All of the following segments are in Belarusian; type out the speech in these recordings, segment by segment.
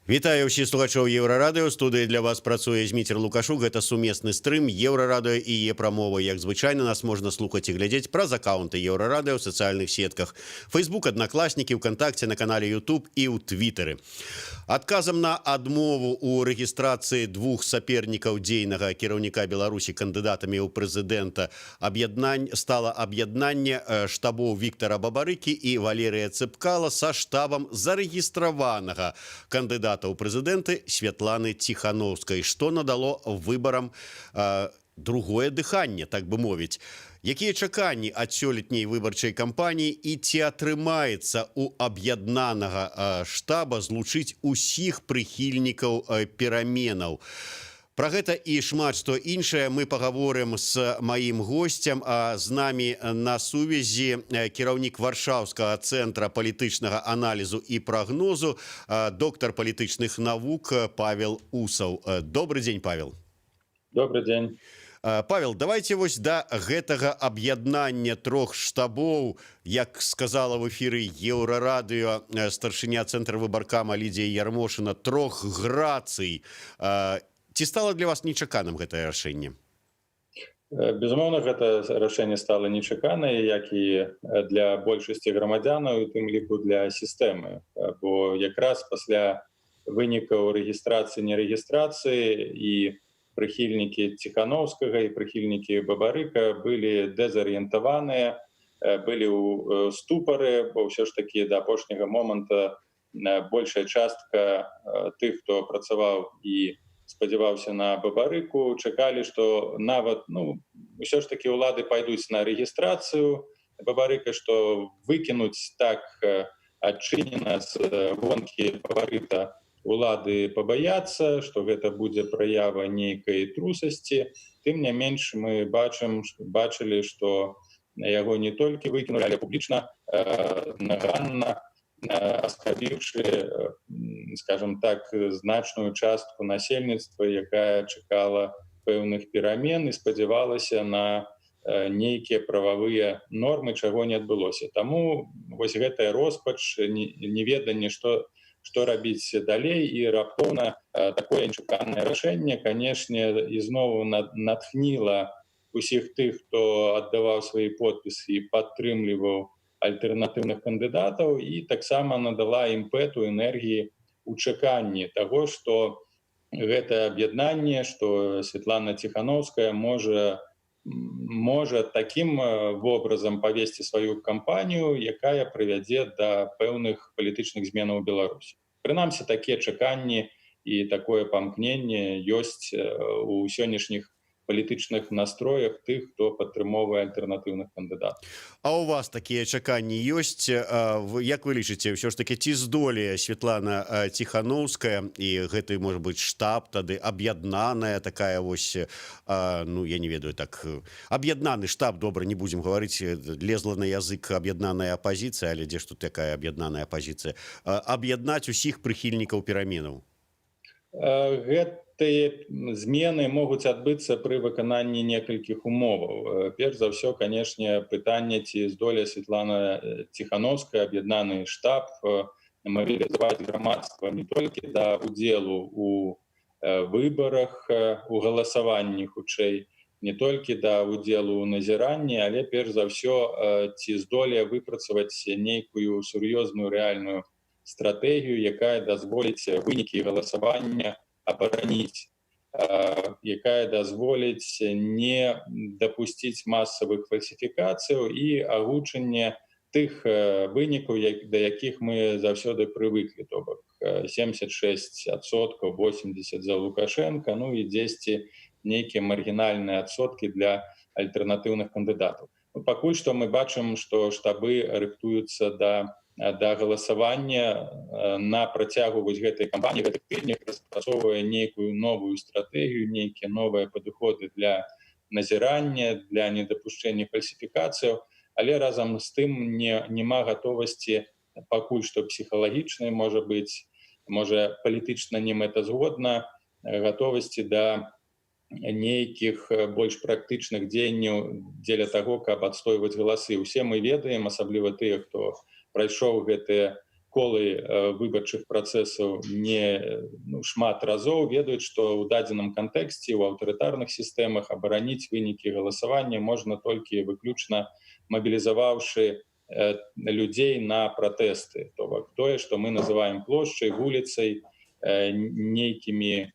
Вітаю ўсіх слухачоў Еўрарадыё. Студыі для вас працуе Зміцер Лукашук. Гэта сумесны стрым Еўрарадыё і Е-прамова. Як звычайна, нас можна слухаць і глядзець праз акаунты Еўрарадыё ў сацыяльных сетках: Facebook, Аднакласнікі, ВКонтакте, на канале YouTube і ў Твиттары. Адказам на адмову у рэгістрацыі двух сапернікаў дзейнага кіраўніка Беларусі кандыдатамі ў прэзідэнта аб'яднань стала аб'яднанне штабоў Віктара Бабарыкі і Валерыя Цапкалы са штабам зарэгістраванага кандыдата ў прэзідэнты Святланы Ціханоўскай, што надало выбарам другое дыханне, так бы мовіць. Якія чаканні ад сёлетняй выбарчай кампаніі і ці атрымаецца у аб'яднанага штаба злучыць усіх прыхільнікаў пераменаў? Пра гэта і шмат што іншае мы пагаворым з маім госцем. А з намі на сувязі кіраўнік Варшаўскага цэнтра палітычнага аналізу і прагнозу, доктар палітычных навук Павел Усаў. Добры дзень, Павел. Добры дзень. Павел, давайте вось да гэтага аб'яднання трох штабоў. Як сказала в эфіры Еўрарадыё старшыня Цэнтрвыбаркама Лідзія Ярмошына, трох грацый. Ці стала для вас нечаканым гэтае рашэнне? Безумоўна, гэта рашэнне стала нечаканае, як і для большасці грамадзянаў, у тым ліку для сістэмы, бо якраз пасля вынікаў рэгістрацыі, нерэгістрацыі і прыхільнікі Ціханоўскага, і прыхільнікі Бабарыка былі дэзарыентаваныя, былі ў ступары, бо ўсё ж такі да апошняга моманта большая частка тых, хто працаваў і спадзяваўся на Бабарыку, чакалі, што нават, ну, ўсё ж такі ўлады пайдуць на рэгістрацыю Бабарыка, што выкінуць так адчынена з гонкі фаварыта улады пабаяцца, што гэта будзе праява нейкай трусасці. Тым не менш мы бачым, бачылі, што яго не толькі выкінулі, але публічна, наганна аскабіўшы, скажем так, значную частку насельніцтва, якая чакала пэўных перамен і спадзявалася на нейкія прававыя нормы, чаго не адбылося. Таму вось гэтая роспач, неведанне, што рабіць далей, і раптоўна такое нечаканае рашэнне, канешне, ізноў натхніла усіх тых, хто аддаваў свае подпісы і падтрымліваў альтэрнатыўных кандыдатаў, і таксама надала імпэту, энергіі у чаканні таго, што гэта аб'яднанне, што Светлана Ціханоўская можа такім вобразам павесці сваю кампанію, якая прывядзе да пэўных палітычных зменаў у Беларусі. Прынамсі такія чаканні і такое памкненне ёсць у сённяшніх палітычных настроях тых, хто падтрымоўвае альтэрнатыўных кандыдатаў. А у вас такія чаканні ёсць? Як вы лічыце, ўсё ж таки ці здолее Светлана Ціханоўская і гэты, может быть, штаб тады, аб'яднаная такая вось, ну, я не ведаю, так, аб'яднаны штаб, добра, не будем гаварыць, лезла на язык аб'яднаная апозіцыя, але дзе ж тут такая аб'яднаная апозіцыя, аб'яднаць усіх прыхільнікаў пераменаў? Гэтыя змены могуць адбыцца пры выкананні некалькіх умоваў. Перш за ўсё, канешне, пытанне, ці здолее Светлана Ціханоўская, аб'яднаны штаб мабілізаваць грамадства не толькі да удзелу у выбарах, у галасаванні хутчэй, не толькі да удзелу ў назіранні, але перш за ўсё, ці здолее выпрацаваць нейкую сур'ёзную, рэальную стратэгію, якая дазволіць вынікі галасавання абараніць, якая дазволіць не дапусціць масавых фальсіфікацыяў і агучанне тых вынікаў, да якіх мы заўсёды прывыклі, то бок 76%, 80 за Лукашенко, ну і 10 нейкія маргінальныя адсоткі для альтэрнатыўных кандыдатаў. Ну, пакуль што мы бачым, што штабы рыхтуюцца да галасавання на працягу вось гэтай кампаніі, гэтых тыднях, распрацоўвае нейкую новую стратэгію, нейкія новыя падыходы для назірання, для недапушчэння фальсіфікацыяў, але разам з тым не няма гатовасці пакуль што псіхалагічнай, можа быць, можа, палітычна немэтазгодна, гатовасці да нейкіх больш практычных дзеянняў дзеля таго, каб адстойваць галасы. Усе мы ведаем, асабліва тыя, хто прайшоў гэтыя колы выбарчых працэсаў не, ну, шмат разоў, ведаюць, што ў дадзеным кантэксце, у аўтарытарных сістэмах абараніць вынікі галасавання можна толькі выключна мабілізаваўшы людзей на пратэсты, то бок тое, што мы называем плошчай, вуліцай, нейкімі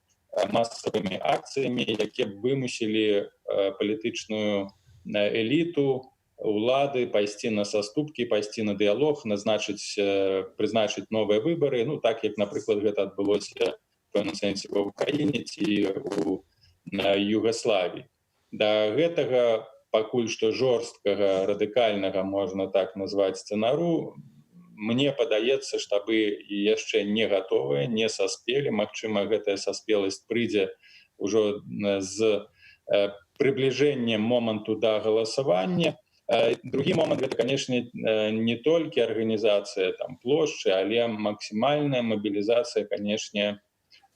масавымі акцыямі, якія б вымусілі палітычную эліту, улады пайсці на саступкі, пайсці на дыялог, назначыць, прызначыць новыя выбары, ну, так як, напрыклад, гэта адбылося пэўным сэнсе ва Ўкраіне ці у Югаславіі. Да гэтага пакуль што жорсткага, радыкальнага, можна так назваць, сцэнару, мне падаецца, штабы яшчэ не гатовыя, не саспелі. Магчыма, гэтая саспеласць прыйдзе ўжо з прыбліжэннем моманту да галасавання. Другі момант — гэта, конечно, не толькі арганізацыя там плошчы, але максімальная мабілізацыя, конечно,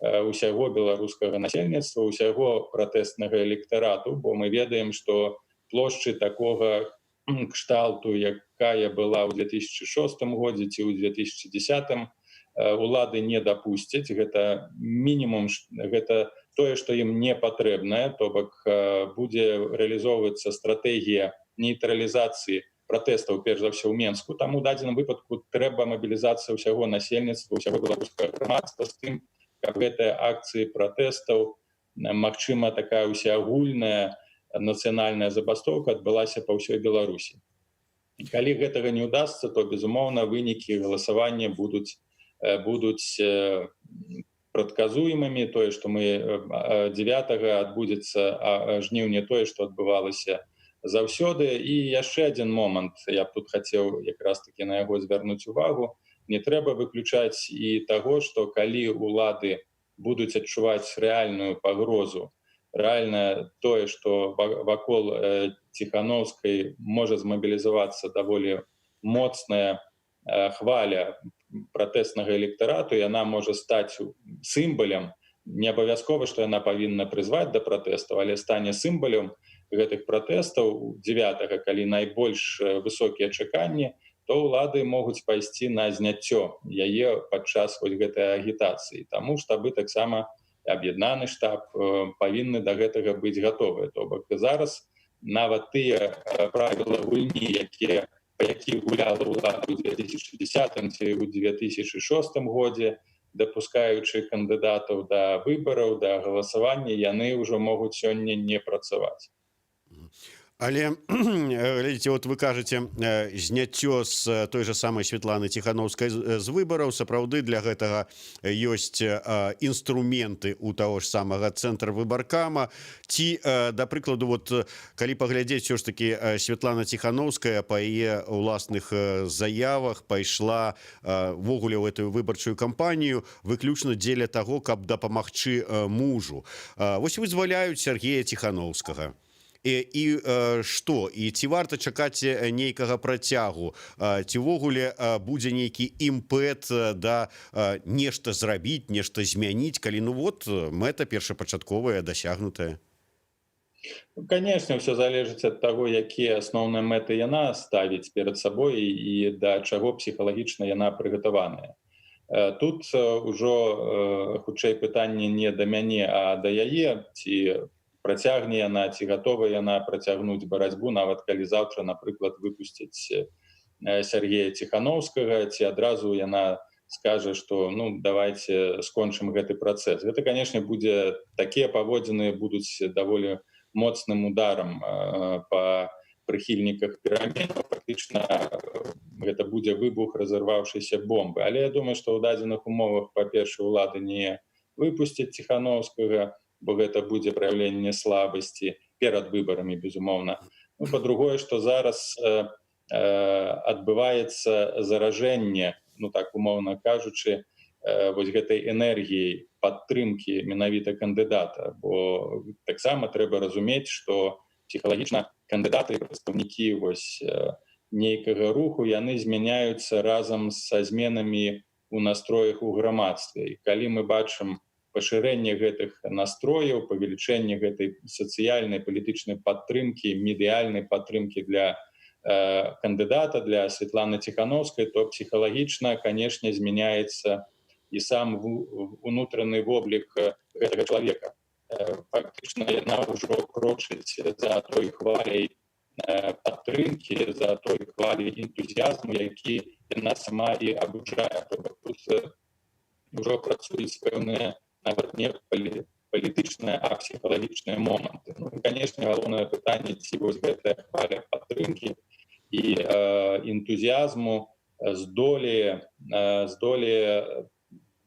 усяго беларускага насельніцтва, усяго пратэстнага электарату, бо мы ведаем, што плошчы такога кшталту, якая была ў 2006 годзе ці ў 2010, улады не дапусцяць. Гэта мінімум, гэта тое, што ім не патрэбнае, то бок будзе рэалізоўвацца стратэгія нейтралізацыі пратэстаў, перш за ўсё ў Менску. Там у дадзеным выпадку трэба мабілізацыя ўсяго насельніцтва, ўсяго беларускага грамадства з тым, каб гэтыя акцыі пратэстаў, магчыма, такая ўсеагульная нацыянальная забастоўка адбылася па ўсёй Беларусі. Калі гэтага не ўдасца, то, безумоўна, вынікі галасавання будуць прадказуемымі. Тое, што мы 9 адбудзецца жніўня, тое, што адбывалася заўсёды. І яшчэ один момант, я б тут хацеў якраз таки на яго звярнуць увагу: не трэба выключаць і таго, што калі улады будуць адчуваць рэальную пагрозу, рэальна тое, што вакол Ціхановскай можа змабілізавацца даволі моцная хваля пратэснага электарату, яна можа стаць сімбалем, не абавязкова, што яна павінна прызваць да пратэстаў, але стане сімбалем гэтых пратэстаў 9, калі найбольш высокія чаканні, то ўлады могуць пайсці на зняццё яе падчас вось гэтай агітацыі. Таму штабы таксама, аб'яднаны штаб, павінны да гэтага быць гатовыя. То бок зараз нават тыя правілы гульні, якія па якіх гуляла ўлада ў 2010 ці ў 2006 годзе, дапускаючы кандыдатаў да выбараў, да галасавання, яны ўжо могуць сёння не працаваць. Але глядзіце, вот вы кажаце, зняццё з той же самай Светланы Ціхановскай з выбараў. Сапраўды, для гэтага ёсць інструменты у таго ж самага Цэнтра выбаркама ці, да прыкладу, вот калі паглядзець, все ж таки Светлана Ціхановская па яе уласных заявах пайшла увогуле ў эту выбарчую кампанію выключна дзеля таго, каб дапамагчы мужу. Вось вызваляюць Сергея Ціхановскага, і што, і ці варта чакаць нейкага працягу, ці ўвогуле будзе нейкі імпэт да нешта зрабіць, нешта змяніць, калі, ну вот, мэта першапачатковая дасягнутая? Ну, конечно, все залежыць ад таго, якія асноўныя мэты яна ставіць перад сабой і да чаго псіхалагічна яна прыгатаваная. Тут ўжо хутчэй пытанне не да мяне, а да яе: ці працягне яна, ці гатова яна працягнуць барацьбу, нават калі заўтра, напрыклад, выпусціць Сергея Ціхановскага, ці адразу яна скажа, что, ну, давайте скончым гэты працэс. Гэта, конечно, будзе, такія паводзіны будуць даволі моцным ударам по прыхільніках перамен. Фактычна гэта будзе выбух разарваўшейся бомбы. Але я думаю, что ў дадзеных умовах, па-першае, улады не выпусцяць Ціхановскага, бо гэта будзе праяўленне слабасці перад выбарамі, безумоўна. Ну, па-другое, что зараз адбываецца заражэнне, ну, так умоўна кажучы, вось гэтай энергіяй падтрымкі менавіта кандыдата, бо таксама трэба разумець, что псіхалагічна кандыдаты, прадстаўнікі вось нейкага руху, яны змяняюцца разам са зменамі у настроях у грамадстве. І калі мы бачым пашырэнне гэтых настрояў, павелічэнне гэтай сацыяльнай, палітычнай падтрымкі, медыяльнай падтрымкі для кандыдата, для Светланы Ціханоўскай, то псіхалагічна, конечно, змяняецца і сам унутраны воблік гэтага чалавека. Фактычна яна ўжо крочыць за той хваляй падтрымкі, за той хваляй энтузіазму, які яна сама і абуджае. Тут ўжо працуюць пэўныя нават не палітычныя, а псіхалагічныя моманты. Ну, конечно, галоўнае пытанне, ці вось гэтая хваля падтрымкі і энтузіазму здолее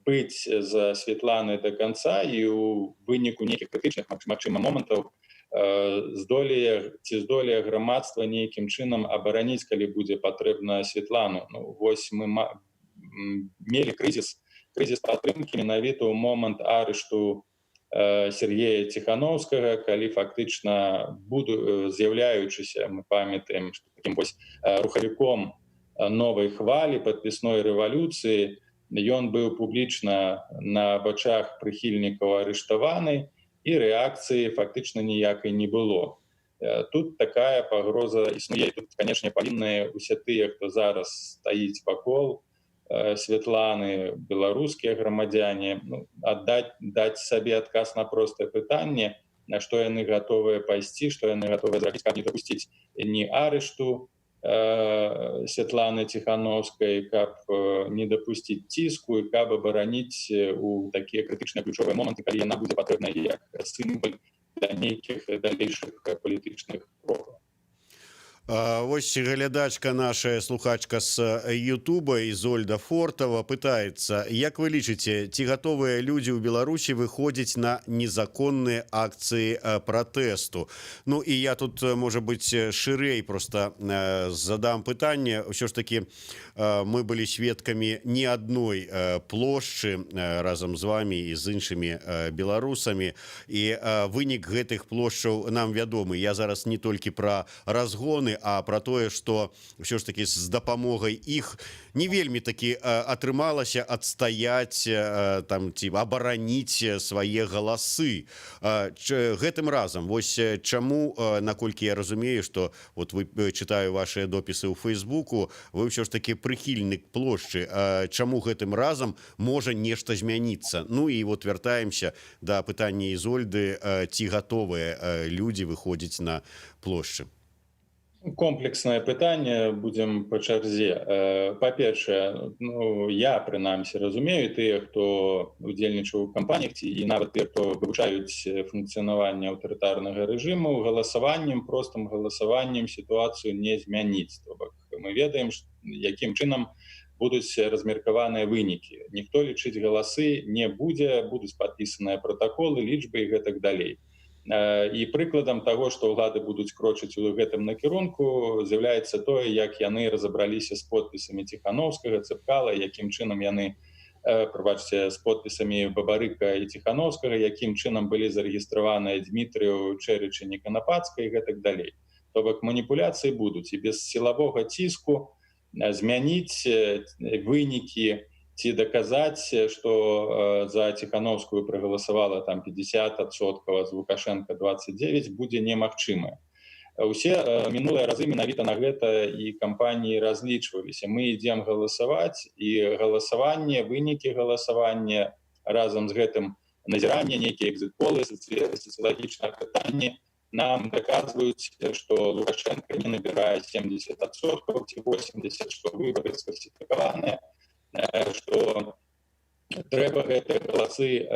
быць за Светланай до конца і у выніку нейкіх крытычных, магчыма, момантаў здолее, ці здолее грамадства нейкім чынам абараніць, калі будзе патрэбна, Светлану. Ну, вось мы мелі крызіс падтрымкі менавіта ў момант арышту Сергея Ціханоўскага, калі фактычна буду з'яўляючыся, мы памятаем, что таким вось рухавіком новай хвалі падпісной рэвалюцыі, ён быў публічна на вачах прыхільнікаў арыштаваны, і рэакцыі фактычна ніякай не было. Тут такая пагроза існуе. Тут, конечно, павінны усе тыя, хто зараз стаіць вакол Светланы, беларускія грамадзяне, ну, аддаць даць сабе адказ на простае пытанне, на што яны гатовыя пайсці, што яны гатовы зрабіць, каб не дапусціць ні арышту Светланы Ціханоўскай, каб не дапусціць ціску і каб абараніць у такія крытычныя, ключовыя моманты, калі яна будзе патрэбна як сімвал для нейкіх далейшых палітычных крокаў. Вось глядачка наша, слухачка с Ютуба, Ізольда Фортова, пытается: як вы лічыце, ці гатовыя людзі ў Беларусі выходзіць на незаконныя акцыі пратэсту? Ну і я тут, можа быть, шырэй просто задам пытанне. Ўсё ж таки мы былі сведкамі не адной плошчы разам з вами і з іншымі беларусамі, і вынік гэтых плошчаў нам вядомы. Я зараз не толькі про разгоны, а про тое, что ўсё ж таки з дапамогай іх не вельмі такі атрымалася адстаяць там ці абараніць свае галасы. Гэтым разам вось чаму, наколькі я разумею, что вот вы, читаю ваши допісы ў Фейсбуку, вы ўсё ж таки прыхільнік плошчы, чаму гэтым разам можа нешта змяніцца? Ну і вот вяртаемся да пытання Ізольды: ці гатовыя людзі выходзіць на плошчы? Комплекснае пытанне, будзем па чарзе. Па-першае, ну, я прынамсі разумею, тыя, хто удзельнічаў у кампаніях, ці і нават тыя, хто вывучаюць функцыянаванне аўтарытарнага рэжыму, галасаваннем, простым галасаваннем сітуацыю не змяніць. То бок мы ведаем, якім чынам будуць размеркаваныя вынікі. Ніхто лічыць галасы не будзе, будуць падпісаныя пратаколы, лічбы і гэтак далей. І прыкладам таго, што ўлады будуць крочыць у гэтым накірунку, з'яўляецца тое, як яны разабраліся з подпісамі Ціханоўскага, Цапкала, якім чынам яны, прабачце, з подпісамі Бабарыка і Ціханоўскага, якім чынам былі зарэгістраваныя Дмітрыеў, Чэрычань, Канапацкая і гэтак далей. То бок маніпуляцыі будуць, і без сілавога ціску змяніць вынікі ці даказаць, что за Ціханоўскую прагаласавала там 50%, з Лукашенко 29, будзе немагчыма. Усе мінулыя разы менавіта на гэта і кампаніі разлічваліся: мы ідзем галасаваць, і галасаванне, вынікі галасавання, разам з гэтым назіранне, нейкія экзітполы, сацыялагічнае пытанне нам доказваюць, что Лукашенко не набирает 70% ці 80, что выборы сфальсифікаваныя, что трэба гэтыя галасы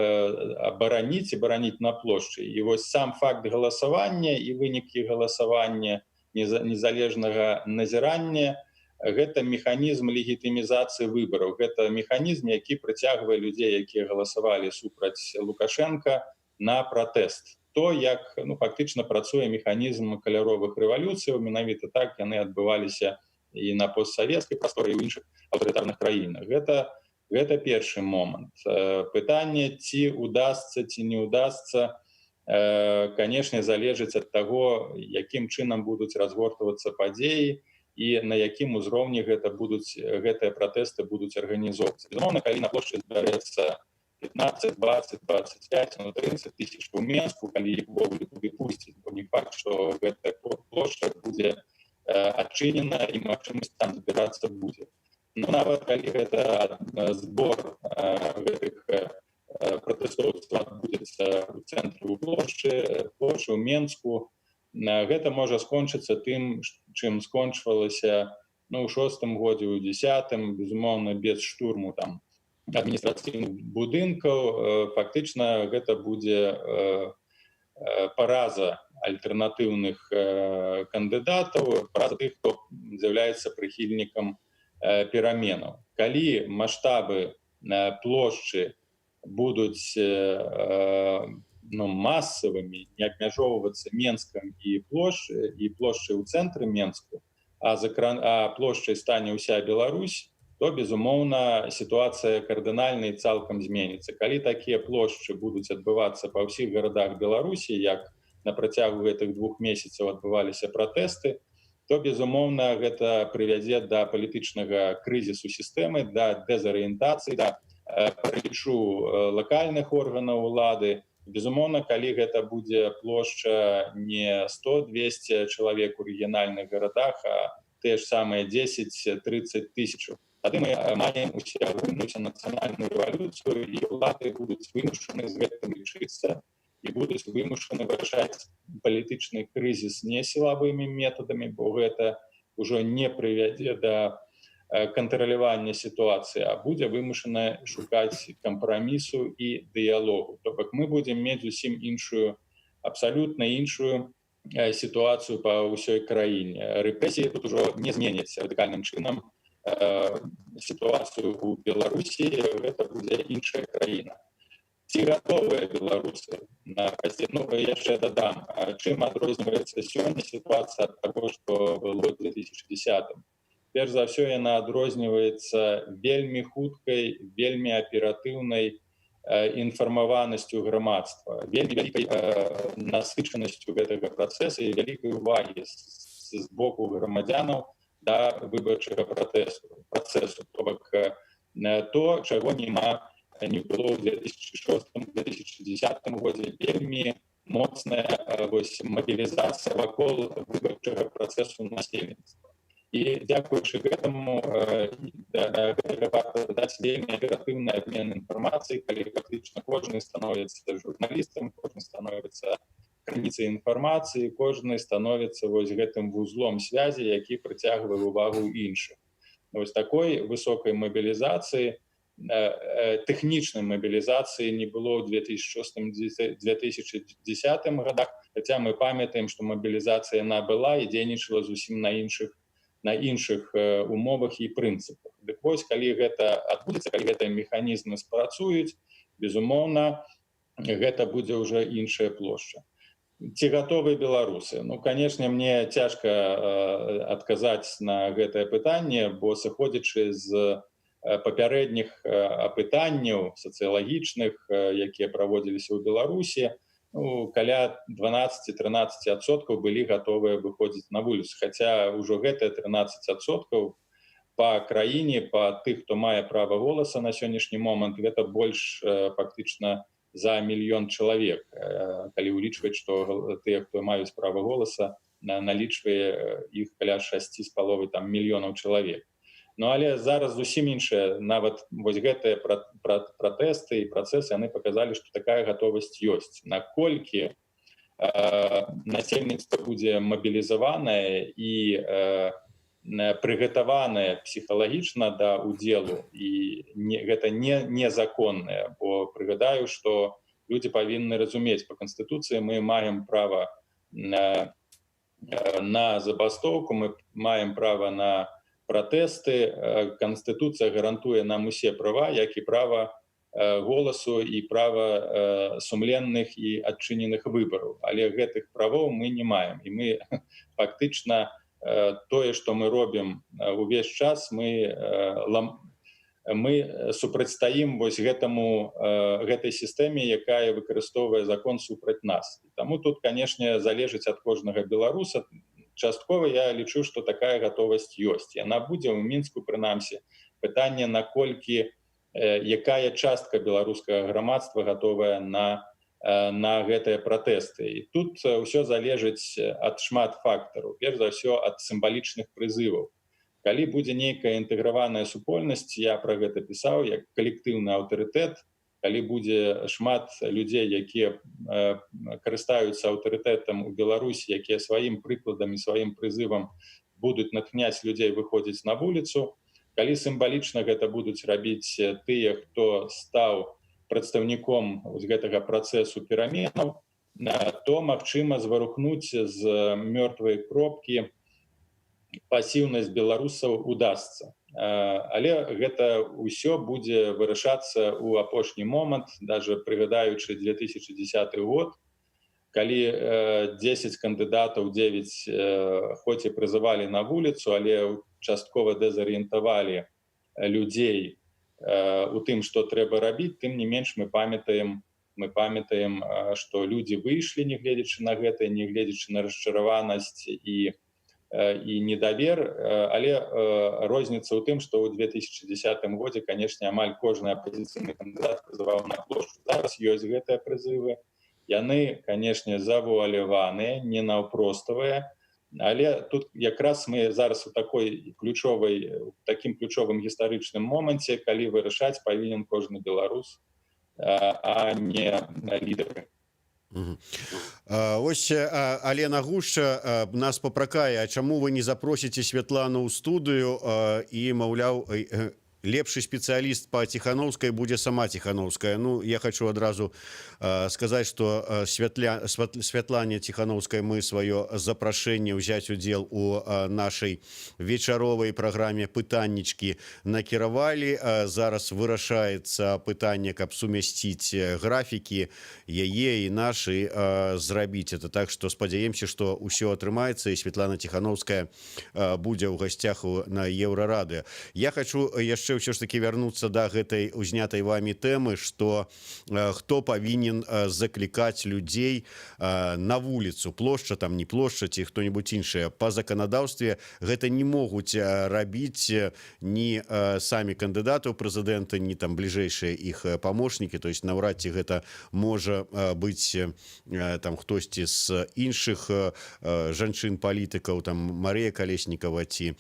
абараніць і бараніць на плошчы. І вось сам факт галасавання і вынікі галасавання, незалежнага назірання — гэта механізм легітымізацыі выбараў, гэта механізм, які прыцягвае людзей, якія галасавалі супраць Лукашенко, на пратэст. То, як, ну, фактычна працуе механізм каляровых рэвалюцыяў, менавіта так яны адбываліся і на постсавецкай прасторы, і ў іншых аўтарытарных краінах. Гэта першы момант. Пытанне, ці удастся, ці не удастся, конечно, залежыць ад таго, якім чынам будуць разгортвацца падзеі і на якім узроўні гэта будуць гэтыя пратэсты будуць арганізоўвацца. Безумоўна, калі на плошчы збярэцца 15, 20, 25, ну, 30 тысяч у Менску, калі іх увогуле туды пусціць, бо не факт, что гэтая плошча будзе адчынена і магчымасць там збірацца будзе. Ну, нават калі гэта збор гэтых пратэстоўцаў адбудзецца ў цэнтры, у плошчы ў Менску, гэта можа скончыцца тым, чым скончвалася, ну, у шостым годзе, у 10-м, безумоўна, без штурму там адміністрацыйных будынкаў. Фактычна гэта будзе параза альтэрнатыўных кандыдатаў, параза тых, хто з'яўляецца прыхільнікам пераменаў. Калі маштабы плошчы будуць, ну, масавымі, не абмяжоўвацца Менскам і плошчай у цэнтры Менску, а плошчай стане ўся Беларусь, то, безумоўна, сітуацыя кардынальна і цалкам зменіцца. Калі такія плошчы будуць адбывацца па ўсіх гарадах Беларусі, як на працягу гэтых 2 месяцаў адбываліся пратэсты, то, безумоўна, гэта прывядзе да палітычнага крызісу сістэмы, да дэзарыентацыі, да паралічу лакальных органаў улады. Безумоўна, калі гэта будзе плошча не 100-200 чалавек у рэгіянальных гарадах, а тыя ж самыя 10-30 тысячаў, тады мы маем усеагульную нацыянальную рэвалюцыю, і ўлады будуць вымушаны з гэтым лічыцца і будуць вымушаны вырашаць палітычны крызіс не сілавымі метадамі, бо гэта ўжо не прывядзе да кантралявання сітуацыі, а будзе вымушана шукаць кампрамісу і дыялогу. То бок мы будзем мець зусім іншую, абсалютна іншую сітуацыю па ўсёй краіне. Рэпрэсіі тут ужо не зменяць радыкальным чынам сітуацыю ў Беларусі, гэта будзе іншая краіна. Ці гатовыя беларусы на? Ну, яшчэ дадам, чым адрозніваецца сёння сітуацыя ад таго, што было 2010. Перш за ўсё, яна адрозніваецца вельмі хуткай, вельмі аператыўнай інфармаванасцю грамадства, вельмі вялікай насычанасцю гэтага працэса і вялікай увагі з боку грамадзянаў да выбарчага працэсу. То бок то, чаго няма, не было ў 2006, 2010 годзе, вельмі моцная вось мабілізацыя вакол выбарчага працэсу насельніцтва. І дзякуючы гэтаму варта дадаць вельмі аператыўны абмен інфармацыі, калі фактычна кожны становіцца журналістам, кожны становіцца крыніцай інфармацыі, кожны становіцца вось гэтым вузлом связи, які прыцягвае увагу іншых. Вось такой высокай мабілізацыі, тэхнічнай мабілізацыі не было ў 2006, 2010 годах, хотя мы памятаем, что мабілізацыя яна была і дзейнічала зусім на іншых умовах і прынцыпах. Дык вось, калі гэта адбудзецца, калі гэтыя механізмы спрацуюць, безумоўна, гэта будзе ўжо іншая плошча. Ці гатовы беларусы? Ну, конечно, мне цяжка адказаць на гэтае пытанне, бо, сыходзячы з папярэдніх апытанняў сацыялагічных, якія праводзіліся ў Беларусі, ну, каля 12-13% былі гатовыя выходзіць на вуліцу, хотя ўжо гэтыя 13% по краіне, по тых, хто мае права голаса на сённяшні момант, гэта больш фактычна за мільён чалавек, калі ўлічваць, што тыя, хто маюць права голаса, налічвае іх каля 6,5 там мільёнаў чалавек. Ну, але зараз зусім іншае. Нават вось гэтыя пратэсты і працэсы, яны показалі, што такая гатовасць ёсць. Наколькі насельніцтва будзе мабілізаванае і прыгатаванае псіхалагічна да удзелу, і не, гэта не незаконнае, бо прыгадаю, што людзі павінны разумець: по канстытуцыі мы маем права на забастоўку, мы маем права на пратэсты, канстытуцыя гарантуе нам усе права, як і права голасу і права сумленных і адчыненых выбараў, але гэтых правоў мы не маем, і мы фактычна тое, што мы робім увесь час, мы супрацьстаім вось гэтаму гэтай сістэме, якая выкарыстоўвае закон супраць нас. Таму тут, конечно, залежыць ад кожнага беларуса. Часткова я лічу, что такая гатовасць ёсць, яна будзе ў Мінску прынамсі. Пытанне, наколькі, якая частка беларускага грамадства гатовая на на гэтыя пратэсты. І тут ўсё залежыць ад шмат фактараў, перш за ўсё ад сімвалічных прызываў. Калі будзе нейкая інтэграваная супольнасць, я пра гэта пісаў як калектыўны аўтарытэт, калі будзе шмат людзей, якія карыстаюцца аўтарытэтам у Беларусі, якія сваім прыкладам і сваім прызывам будуць натхняць людзей выходзіць на вуліцу, калі сімвалічна гэта будуць рабіць тыя, хто стаў прадстаўніком вось гэтага працэсу пераменаў, то магчыма зварухнуць з мёртвай кропкі пасіўнасць беларусаў удасца. Але гэта ўсё будзе вырашацца ў апошні момант, даже прыгадаючы 2010 год, калі 10 кандыдатаў, 9 хоць і прызывалі на вуліцу, але часткова дэзарыентавалі людзей у тым, што трэба рабіць, тым не менш мы памятаем, што людзі выйшлі, нягледзячы на гэта, нягледзячы на расчараванасць і недавер. Але розніца ў тым, што ў 2010 годзе, канешне, амаль кожны апозіцыйны кандыдат прызываў на плошчу. Зараз ёсць гэтыя прызывы, яны, канешне, завуаляваныя, не наўпроставыя, але тут якраз мы зараз у такой ключовай такім ключовым гістарычным моманце, калі вырашаць павінен кожны беларус, а не лідары. Ось Алена Гушча нас папракае: «А чаму вы не запросіце Святлану ў студыю?» І, маўляў, лепшы спецыяліст по Ціхановскай будзе сама Ціхановская. Ну, я хочу адразу сказать, что Святлане Ціхановскай мы сваё запрашэнне ўзяць удзел у нашай вечаровай праграме «Пытаннічкі» накіравалі. Зараз вырашаецца пытанне, каб сумясціць графікі яе і нашы, зрабіць это. Так что спадзяемся, что ўсё атрымаецца і Светлана Ціхановская будзе ў гасцях на Еўрарадыё. Я хочу яшчэ ўсё ж таки вярнуцца до гэтай узнятай вами тэмы, что хто павінен заклікаць людзей на вуліцу, плошча там, не плошча ці хто-нибудь іншае. По заканадаўстве гэта не могуць рабіць ні самі кандыдаты ў прэзідэнты, ні там бліжэйшыя іх памочнікі, то есть наўрад ці гэта можа быць там хтосьці з іншых жанчын палітыкаў, там Марыя Калеснікава ці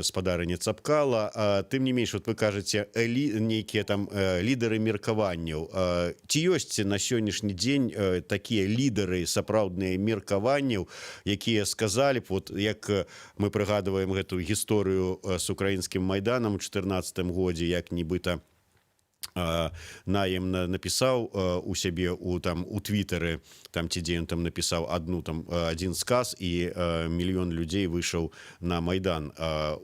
спадарыня Цапкала. Тым не менш, вот вы кажаце, нейкія там лідары меркаванняў. Ці ёсць на сённяшні дзень такія лідары сапраўдныя меркаванняў, якія сказалі б, вот як мы прыгадываем гэтую гісторыю с украінскім Майданам у 14 годзе, як нібыта Наем напісаў у сябе у там у твиттары там ці дзе ён там напісаў одну там один сказ, і мільён людзей выйшаў на Майдан?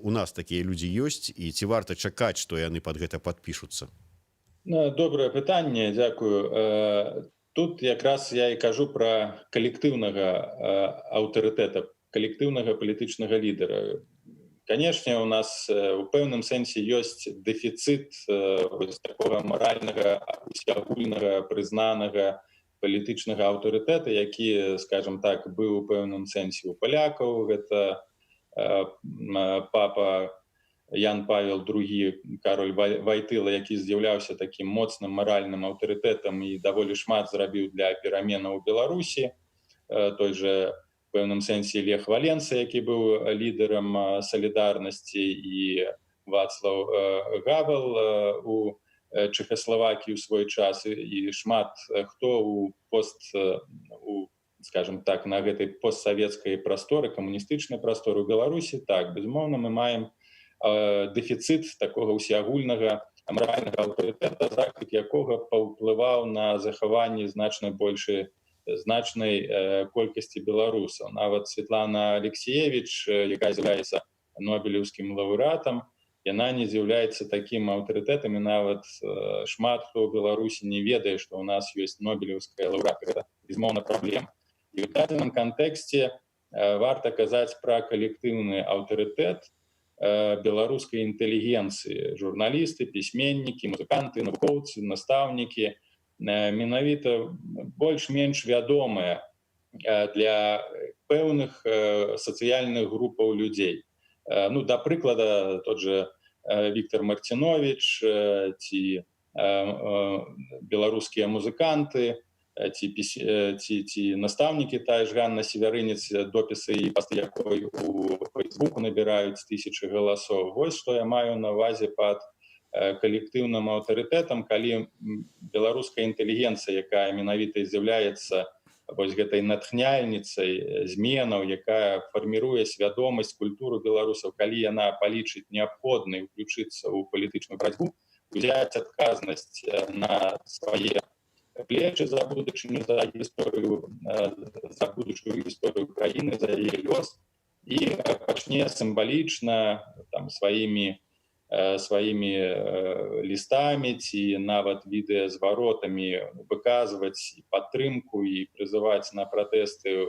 У нас такія людзі ёсць і ці варта чакаць, што яны под гэта подпішуцца? Ну, добрае пытанне, дзякую. Тут якраз я і кажу пра калектыўнага аўтарытэта, калектыўнага палітычнага лідара. Канешне, у нас у пэўным сэнсе ёсць дэфіцыт такога маральнага, усеагульнага прызнанага палітычнага аўтарытэта, які, скажем так, быў у пэўным сэнсе у палякаў, гэта папа Ян Павел II, Кароль Вайтыла, які з'яўляўся такім моцным маральным аўтарытэтам і даволі шмат зрабіў для пераменаў у Беларусі. Той же пэўным сэнсе Лех Валенса, які быў лідарам «Салідарнасці», і Вацлаў Гавел у Чэхаславакіі ў свой час, і шмат хто у пост у скажем так, на гэтай постсавецкай прасторы, камуністычнай прасторы. У Беларусі, так, безумоўна, мы маем дэфіцыт такога ўсеагульнага маральнага аўтарытэта, заклік якога паўплываў на захаванне значна большай значнай колькасці беларусаў. Нават Светлана Алексіевіч, якая з'яўляецца нобелеўскім лаўрэатам, яна не з'яўляецца такім аўтарытэтам, і нават шмат хто ў Беларусі не ведае, што ў нас ёсць нобелеўская лаўрэатка. Безумоўна, праблема. І ў дадзеным кантэксце варта казаць пра калектыўны аўтарытэт беларускай інтэлігенцыі: журналісты, пісьменнікі, музыканты, навукоўцы, настаўнікі, менавіта больш-менш вядомыя для пэўных сацыяльных групаў людзей. Ну, да прыклада, тот же Віктор Марцінович ці беларускія музыканты ці настаўнікі, тая ж Ганна Севярынец, допісы і пасты якой у Фейсбуку набіраюць тысячы галасоў. Вось што я маю на увазе пад калектыўным аўтарытэтам: калі беларуская інтэлігенцыя, якая менавіта з'яўляецца вось гэтай натхняльніцай зменаў, якая фарміруе свядомасць, культуру беларусаў, калі яна палічыць неабходнай уключыцца ў палітычную барацьбу, узяць адказнасць на свае плечы за будучыню, за гісторыю, за будучую гісторыю краіны, за яе лёс, і пачне сімвалічна там сваімі лістамі ці нават відэазваротамі выказваць і падтрымку і прызываць на пратэсты,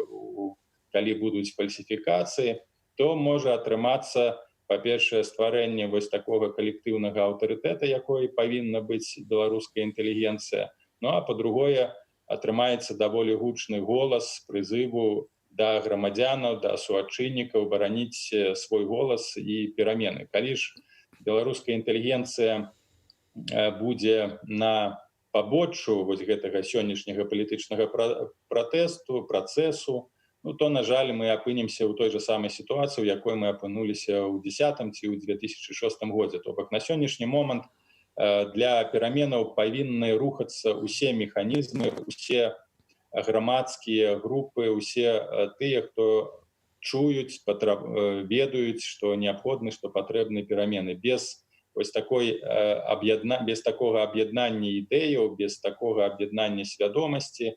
калі будуць фальсіфікацыі, то можа атрымацца, па-першае, стварэнне вось такога калектыўнага аўтарытэта, якой павінна быць беларуская інтэлігенцыя. Ну а па-другое, атрымаецца даволі гучны голас прызыву да грамадзянаў, да суайчыннікаў бараніць свой голас і перамены. Калі ж беларуская інтэлігенцыя будзе на пабоччу вось гэтага сённяшняга палітычнага пратэсту, працэсу, ну то, на жаль, мы апынемся ў той же самай сітуацыі, у якой мы апынуліся ў 10 ці ў 2006 годзе. То бок на сённяшні момант для пераменаў павінны рухацца усе механізмы, усе грамадскія групы, усе тыя, хто чуюць, ведаюць, што неабходны, што патрэбны перамены. Без вось такой аб'ядна без такога аб'яднання ідэяў, без такога аб'яднання свядомасці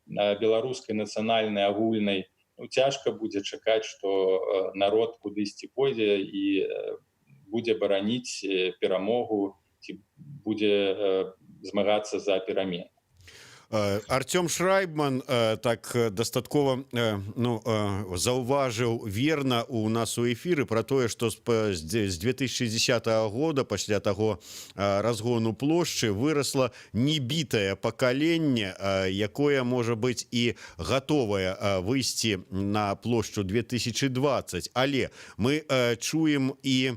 беларускай, нацыянальнай, агульнай, ну, цяжка будзе чакаць, што народ кудысьці пойдзе і будзе бараніць перамогу ці будзе змагацца за перамены. Арцём Шрайбман так дастаткова, ну, заўважыў верна у нас у эфіры про тое, что з 2010 года, пасля таго разгону плошчы, выросла небітае пакаленне, якое можа быць і гатовае выйсці на плошчу 2020. Але мы чуем і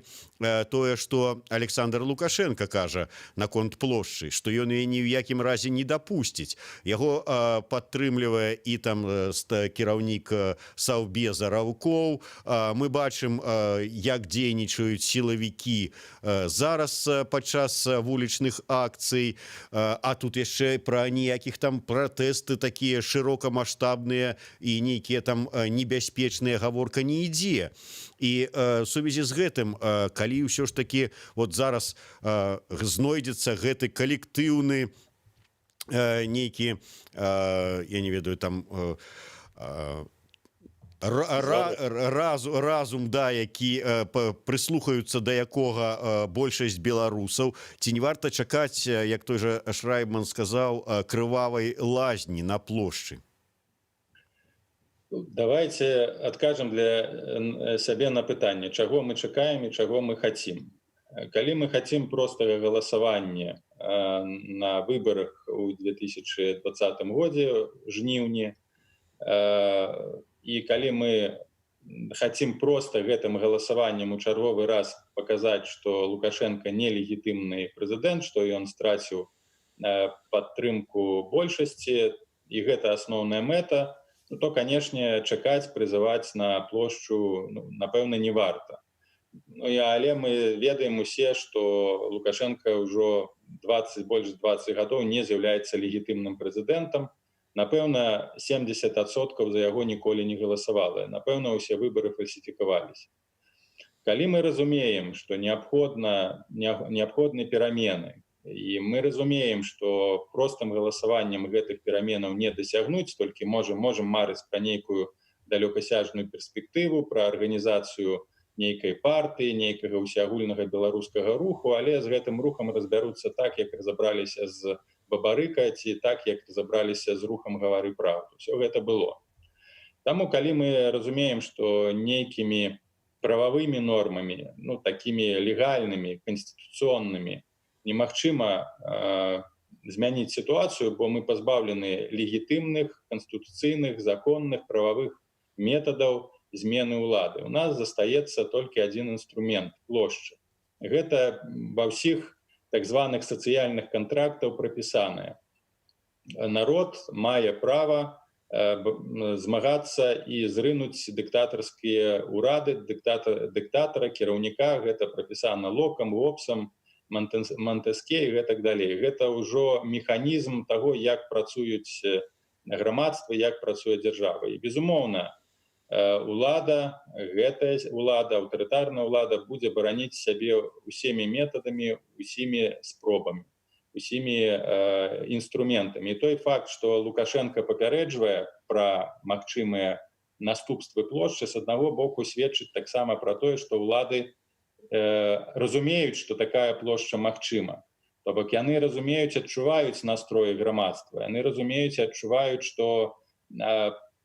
тое, что Александр Лукашенко кажа наконт плошчы, что ён яе ні ў якім разе не дапусціць. Яго падтрымлівае і там кіраўнік саўбеза Раўкоў. Мы бачым, як дзейнічаюць сілавікі зараз падчас вулічных акцый. А тут яшчэ пра ніякіх там пратэсты такія шырокамасштабныя і нейкія там небяспечныя гаворка не ідзе. І сувязі з гэтым, калі ўсё ж таки вот зараз знойдзецца гэты калектыўны нейкі, я не ведаю, там разум, да, які прыслухаюцца да якога большасць беларусаў, ці не варта чакаць, як той же Шрайбман сказаў, крывавай лазні на плошчы? Давайте адкажам для сябе на пытанне, чаго мы чакаем і чаго мы хацім. Калі мы хацім простага галасавання на выбарах у 2020 годзе, жніўні, і калі мы хацім просто гэтым галасаваннем у чарговы раз паказаць, что Лукашенко нелегітымны прэзідэнт, что ён страціў падтрымку большасці, і гэта асноўная мэта, ну, то, канешне, чакаць, прызываць на плошчу, ну, напэўна, не варта. Ну, і, але мы ведаем усе, что Лукашенко ўжо 20, больш 20 гадоў не з'яўляецца легітымным прэзідэнтам. Напэўна, 70% за яго ніколі не галасавала, напэўна, усе выборы фальсіфікаваліся. Калі мы разумеем, что неабходны перамены, і мы разумеем, что простым галасаваннем гэтых пераменаў не дасягнуць, толькі можем марыць пра нейкую далёкасяжную перспектыву, пра арганізацыю нейкай партыі, нейкага ўсеагульнага беларускага руху, але з гэтым рухам разбяруцца так, як разабраліся з Бабарыка, ці так, як разабраліся з рухам «Гавары праўду». Все гэта было. Таму, калі мы разумеем, что нейкімі прававымі нормамі, ну, такімі легальнымі, канстытуцыйнымі, немагчыма змяніць сітуацыю, бо мы пазбаўлены легітымных, канстытуцыйных, законных, прававых метадаў змены ўлады, у нас застаецца толькі адзін інструмент — плошча. Гэта ва ўсіх так званых сацыяльных кантрактаў прапісаная: народ мае права змагацца і зрынуць дыктатарскія ўрады, дыктатара, кіраўніка. Гэта прапісана Локам, Гобсам, Мантэске і гэтак далей. Гэта ўжо механізм таго, як працуюць грамадства, як працуе дзяржава. І, безумоўна, улада, гэтая улада, аўтарытарная ўлада будзе бараніць сябе усімі метадамі, усімі спробамі, усімі інструментамі. І той факт, что Лукашенко папярэджвае пра магчымыя наступствы плошчы, с аднаго боку, сведчыць таксама пра тое, што ўлады разумеюць, что такая плошча магчыма. То бок яны разумеюць, адчуваюць настроі грамадства, яны разумеюць, адчуваюць, что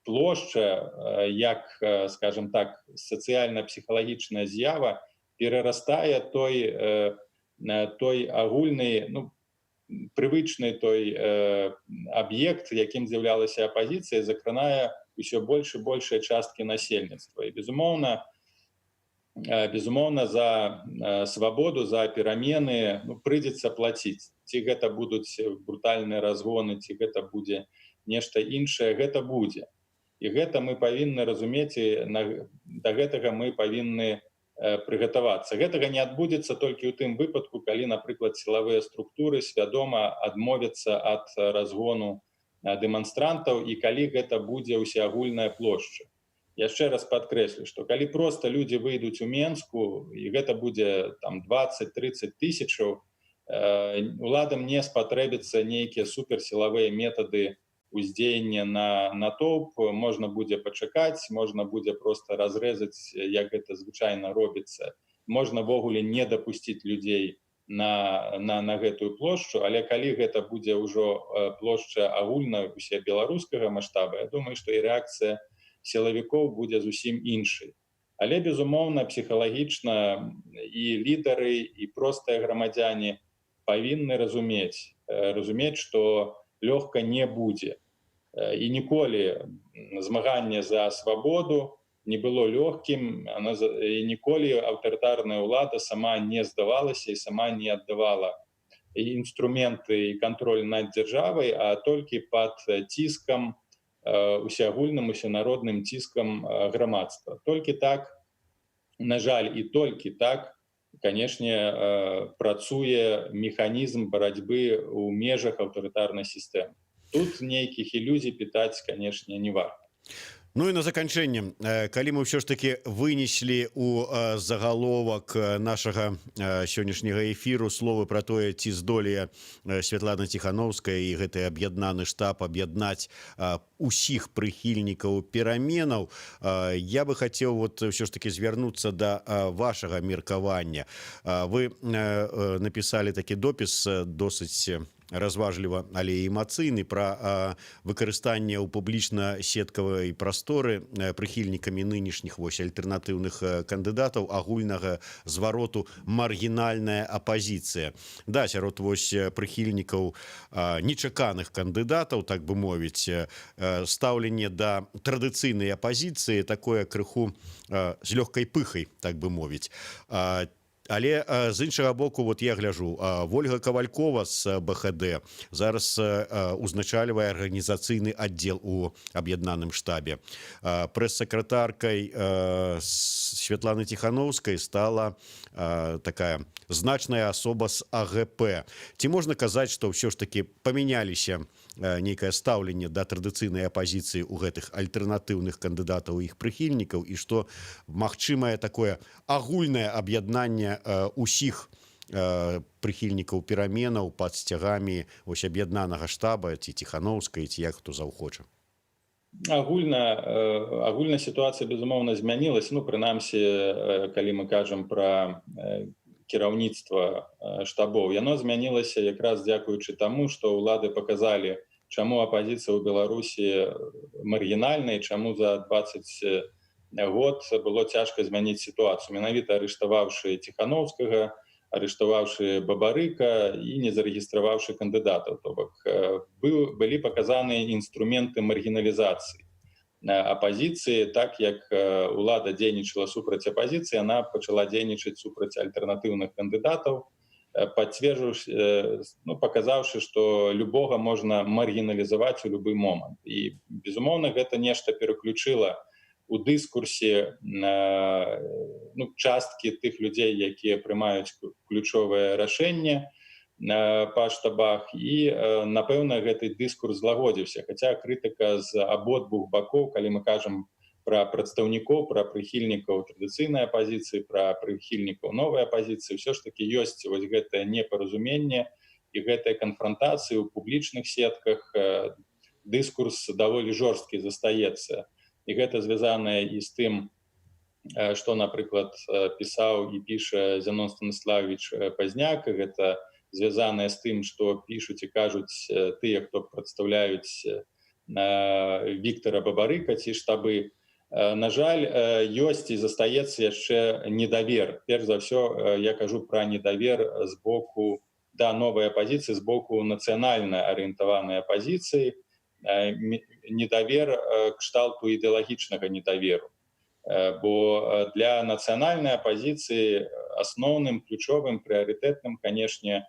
плошча, як, скажем так, сацыяльна-псіхалагічная з'ява, перарастае той агульны, ну, прывычны той аб'ект, якім з'яўлялася апазіцыя, закранае ўсё больш і большыя часткі насельніцтва. І, безумоўна, за свабоду, за перамены, ну, прыйдзецца плаціць. Ці гэта будуць брутальныя разгоны, ці гэта будзе нешта іншае, гэта будзе. І гэта мы павінны разумець, і да гэтага мы павінны прыгатавацца. Гэтага не адбудзецца толькі ў тым выпадку, калі, напрыклад, сілавыя структуры свядома адмовяцца ад разгону дэманстрантаў і калі гэта будзе ўсеагульная плошча. Яшчэ раз падкрэслю, што калі проста людзі выйдуць у Менску і гэта будзе там 20-30 тысячаў, уладам не спатрэбіцца нейкія суперсілавыя метады уздзеяння на натоўп. Можна будзе пачакаць, можна будзе просто разрэзаць, як гэта звычайна робіцца, можна ўвогуле не дапусціць людзей на гэтую плошчу. Але калі гэта будзе ўжо плошча агульна усе беларускага маштаба, я думаю, што і рэакцыя сілавікоў будзе зусім іншай. Але, безумоўна, псіхалагічна і лідары, і простыя грамадзяне павінны разумець, што лёгка не будзе. І ніколі змаганне за свабоду не было лёгкім, і ніколі аўтарытарная ўлада сама не здавалася і сама не аддавала інструменты і кантроль над дзяржавай, а толькі пад ціскам, усеагульным, усенародным ціскам грамадства. Толькі так, на жаль, і толькі так, канешне, працуе механізм барацьбы ў межах аўтарытарнай сістэмы. Тут нейкіх ілюзій пітаць, канешне, не варта. Ну і на заканчэнне, калі мы ўсё ж таки вынеслі у загаловак нашага сённяшняга эфіру словы пра тое, ці здолее Святлана Ціхановская і гэты аб'яднаны штаб аб'яднаць усіх прыхільнікаў пераменаў, я бы хацеў вот ўсё ж таки звярнуцца да вашага меркавання. Вы напісалі такі допіс, досыць разважліва, але і эмацыйны, пра выкарыстанне ў публічна-сеткавай прасторы прыхільнікамі нынешніх вось альтэрнатыўных кандыдатаў агульнага звароту «маргінальная апазіцыя». Да, сярод вось прыхільнікаў нечаканых кандыдатаў, так бы мовіць, стаўленне да традыцыйнай апазіцыі такое крыху з лёгкай пыхай, так бы мовіць. Але з іншага боку, вот я гляжу, Вольга Кавалькова з БХД зараз узначальвае арганізацыйны аддзел у аб'яднаным штабе, прэс-сакратаркай Святланы Ціхановскай стала такая значная асоба з АГП. Ці можна казаць, што ўсё ж таки памяняліся нейкае стаўленне да традыцыйнай апазіцыі у гэтых альтэрнатыўных кандыдатаў, іх прыхільнікаў, і што магчымае такое агульнае аб'яднанне усіх прыхільнікаў пераменаў пад сцягамі вось аб'яднанага штаба, ці Ціхановскай, ці як хто заўхоча? Агульна сітуацыя, безумоўна, змянілася. Ну, прынамсі, калі мы кажам пра кіраўніцтва штабоў, яно змянілася якраз дзякуючы таму, што ўлады паказалі, чаму апазіцыя ў Беларусі маргінальная, чаму за 20 год было цяжка змяніць сітуацыю, менавіта арыштаваўшы Ціхановскага, арыштаваўшы Бабарыка і не зарэгістраваўшы кандыдатаў. То бок былі паказаныя інструменты маргіналізацыі апазіцыі. Так як улада дзейнічала супраць апазіцыі, она пачала дзейнічаць супраць альтэрнатыўных кандыдатаў. пацверджуш, ну, паказаўшы, што любога можна маргіналізаваць у любы момант. І, безумоўна, гэта нешта пераключыла у дыскурсе, ну, часткі тых людзей, якія прымаюць ключовае рашэнне па штабах, і, напэўна, гэты дыскурс злагодзіўся, хаця крытыка з абодвух бакоў, калі мы кажам пра прадстаўнікоў, пра прыхільнікаў традыцыйнай апазіцыі, пра прыхільнікаў новай апазіцыі, ўсё ж таки ёсць вось гэтае непаразуменне і гэтая канфрантацыя ў публічных сетках, дыскурс даволі жорсткі застаецца. І гэта звязанае і з тым, што, напрыклад, пісаў і піша Зянон Станіславович Пазняк, гэта звязанае з тым, што пішуць і кажуць тыя, хто прадстаўляюць Віктора Бабарыка ці штабы. На жаль, ёсць і застаецца яшчэ недавер. Перш за ўсё, я кажу пра недавер з боку да новай апазіцыі, з боку нацыянальна арыентаванай апазіцыі, недавер кшталту ідэалагічнага недаверу. Бо для нацыянальнай апазіцыі асноўным, ключовым, прыярытэтным, канешне,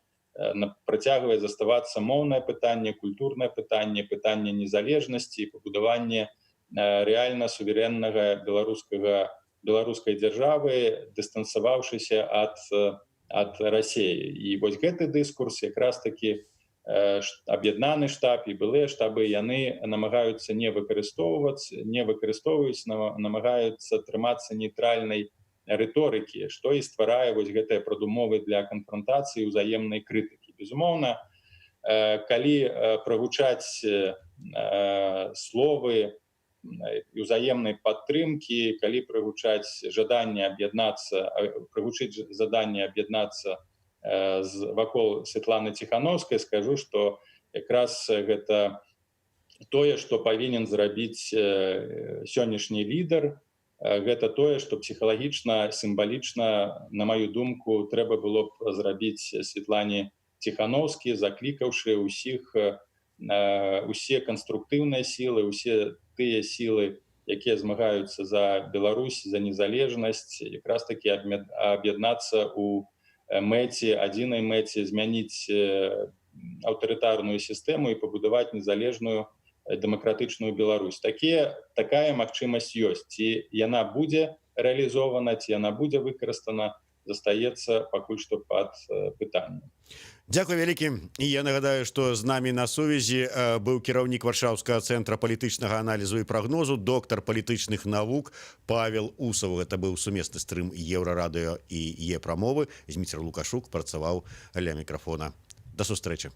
працягвае заставацца моўнае пытанне, культурнае пытанне, пытанне незалежнасці, пабудаванне рэальна суверэннага беларускай дзяржавы, дыстанцаваўшыся ад Расеі. І вось гэты дыскурс якраз таки аб'яднаны штаб і былыя штабы, яны намагаюцца не выкарыстоўваць, не выкарыстоўваюць, намагаюцца трымацца нейтральнай рыторыкі, што і стварае вось гэтыя прадумовы для канфронтацыі, ўзаемнай крытыкі. Безумоўна, калі прагучаць словы і ўзаемнай падтрымкі, калі прагучаць жаданне аб'яднацца, прагучыць заданне аб'яднацца з вакол Светланы Ціхановскай, скажу, што якраз гэта тое, што павінен зрабіць сённяшні лідар, гэта тое, што псіхалагічна, сімвалічна, на маю думку, трэба было б зрабіць Светлане Ціхановскі, заклікаўшы ўсіх, усе канструктыўныя сілы, усе тыя сілы, якія змагаюцца за Беларусь, за незалежнасць, якраз таки аб'яднацца у мэце, адзінай мэце змяніць аўтарытарную сістэму і пабудаваць незалежную дэмакратычную Беларусь. Такая магчымасць ёсць. Ці яна будзе рэалізована, ці яна будзе выкарыстана, застаецца пакуль што пад пытаннем. Дзякуй вялікі. І я нагадаю, што з намі на сувязі быў кіраўнік Варшаўскага цэнтра палітычнага аналізу і прагнозу, доктар палітычных навук Павел Усаў. Гэта быў сумесны стрым Еўрарадыё і Е-прамовы. Зміцер Лукашук працаваў ля мікрафона. Да сустрэчы.